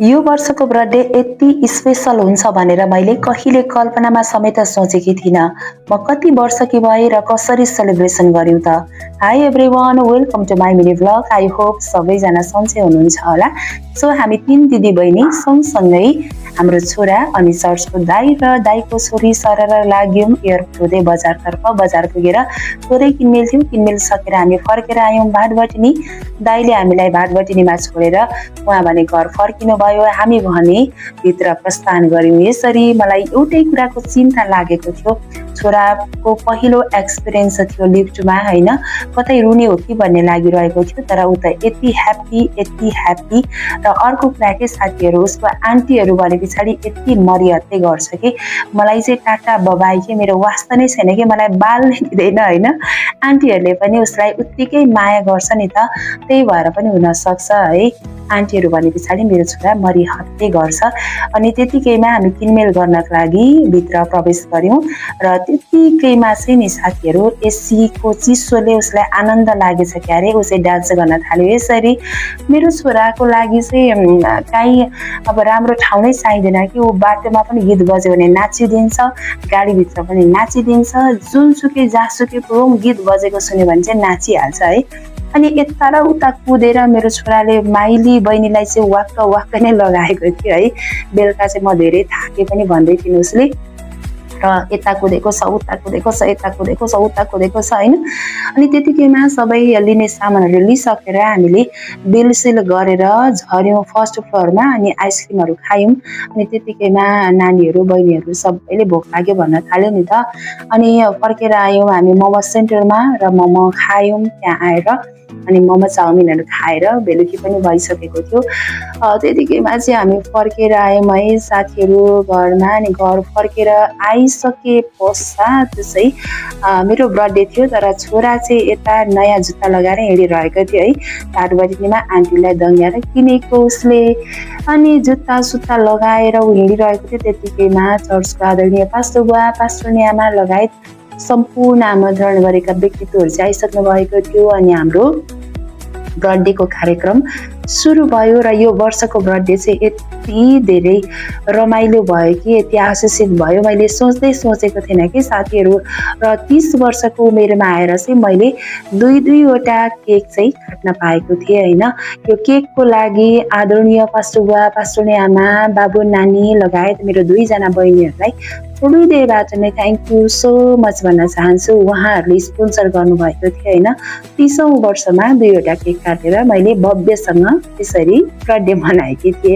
यो वर्षको बर्थडे यति स्पेसल हुन्छ भनेर मैले कहिले कल्पनामा समेत सोचेकी थिइनँ। म कति वर्षकी भए र कसरी सेलिब्रेसन गर्यौँ त। Hi everyone, welcome to my mini vlog. I hope सबैजना सन्चै हुनुहुन्छ होला। सो हामी 3 दिदी बहिनी सँगसँगै हाम्रो छोरा अनि चर्चको दाई र दाईको छोरी सरर लाग्यौँ एयरपोर्ट हुँदै बजारतर्फ। बजार पुगेर थोरै किनमेल थियो, किनमेल सकेर हामी फर्केर आयौँ भाटबटिनी। दाईले हामीलाई भाटबटिनीमा छोडेर उहाँ भने घर फर्किनु भयो, हामी भने भित्र प्रस्थान गर्यौँ। यसरी मलाई एउटै कुराको चिन्ता लागेको थियो, छोराको पहिलो एक्सपिरियन्स थियो लिफ्टमा हैन, कतै रुने हो कि भन्ने लागिरहेको थियो। तर ऊ त यति ह्याप्पी र अर्को कुरा के साथीहरू, उसको आन्टीहरू भने पछाडि यति मरिहत्ते गर्छ कि मलाई चाहिँ टाटा बबाई के मेरो वास्ता नै छैन कि मलाई बाल नै दिँदैन हैन। आन्टीहरूले पनि उसलाई उत्तिकै माया गर्छ नि त, त्यही भएर पनि हुन सक्छ है। आन्टीहरू भने पछाडि मेरो छोरा मरिहत्ते गर्छ। अनि त्यतिकैमा हामी किनमेल गर्नको लागि भित्र प्रवेश गर्यौँ र त्यतिकैमा चाहिँ नि साथीहरू एसीको चिसोले उसलाई आनन्द लागेछ क्यारे, ऊ चाहिँ डान्स गर्न थाल्यो। यसरी मेरो छोराको लागि चाहिँ काहीँ अब राम्रो ठाउँ नै चाहिँदैन कि ऊ बाटोमा पनि गीत बज्यो भने नाचिदिन्छ, गाडीभित्र पनि नाचिदिन्छ, जुनसुकै जहाँसुकै पुगौँ गीत बजेको सुन्यो भने चाहिँ नाचिहाल्छ है। अनि यता र उता कुदेर मेरो छोराले माइली बहिनीलाई चाहिँ वाक्क नै लगाएको थियो है। बेलुका चाहिँ म धेरै थाके पनि भन्दै थिइन् उसले, र यता कुदेको छ उता कुदेको छ, यता कुदेको छ उता कुदेको छ हैन। अनि त्यतिकैमा सबै लिने सामानहरू लिइसकेर हामीले बिलसिल गरेर झर्यौँ फर्स्ट फ्लोरमा अनि आइसक्रिमहरू खायौँ। अनि त्यतिकैमा नानीहरू बहिनीहरू सबैले भोक लाग्यो भन्न थाल्यो नि त। अनि फर्केर आयौँ हामी मोमो सेन्टरमा र मोमो खायौँ त्यहाँ आएर। अनि मोमो चाउमिनहरू खाएर बेलुकी पनि भइसकेको थियो। त्यतिकैमा चाहिँ हामी फर्केर आयौँ है साथीहरू घरमा। अनि घर फर्केर आइसके पश्चात चाहिँ मेरो बर्थडे थियो, तर छोरा चाहिँ यता नयाँ जुत्ता लगाएर हिँडिरहेको थियो है। भाटबटिनीमा आन्टीलाई दङ्ग्याएर किनेको उसले। अनि जुत्ता सुत्ता लगाएर ऊ हिँडिरहेको थियो। त्यतिकैमा चर्चको आदरणीय पास्टर बुवा, पास्टरनी आमा लगायत सम्पूर्ण आमन्त्रण गरेका व्यक्तित्वहरू चाहिँ आइसक्नु भएको थियो। अनि हाम्रो बर्थडेको कार्यक्रम सुरु भयो र यो वर्षको बर्थडे चाहिँ यति धेरै रमाइलो भयो कि यति आशिषित भयो, मैले सोचेको थिएन कि साथीहरू। र 30 वर्षको उमेरमा आएर चाहिँ मैले दुईवटा केक चाहिँ काट्न पाएको थिएँ हैन। यो केकको लागि आदरणीय पास्टर बुवा, पास्टरनी आमा, बाबु नानी लगायत मेरो 2जना बहिनीहरूलाई हृदयबाट नै थ्याङ्क यू सो मच भन्न चाहन्छु। उहाँहरूले स्पोन्सर गर्नुभएको थियो हैन। 30औं वर्षमा 2वटा केक काटेर मैले भव्यसँग त्यसरी बर्थडे मनाएकी थिएँ।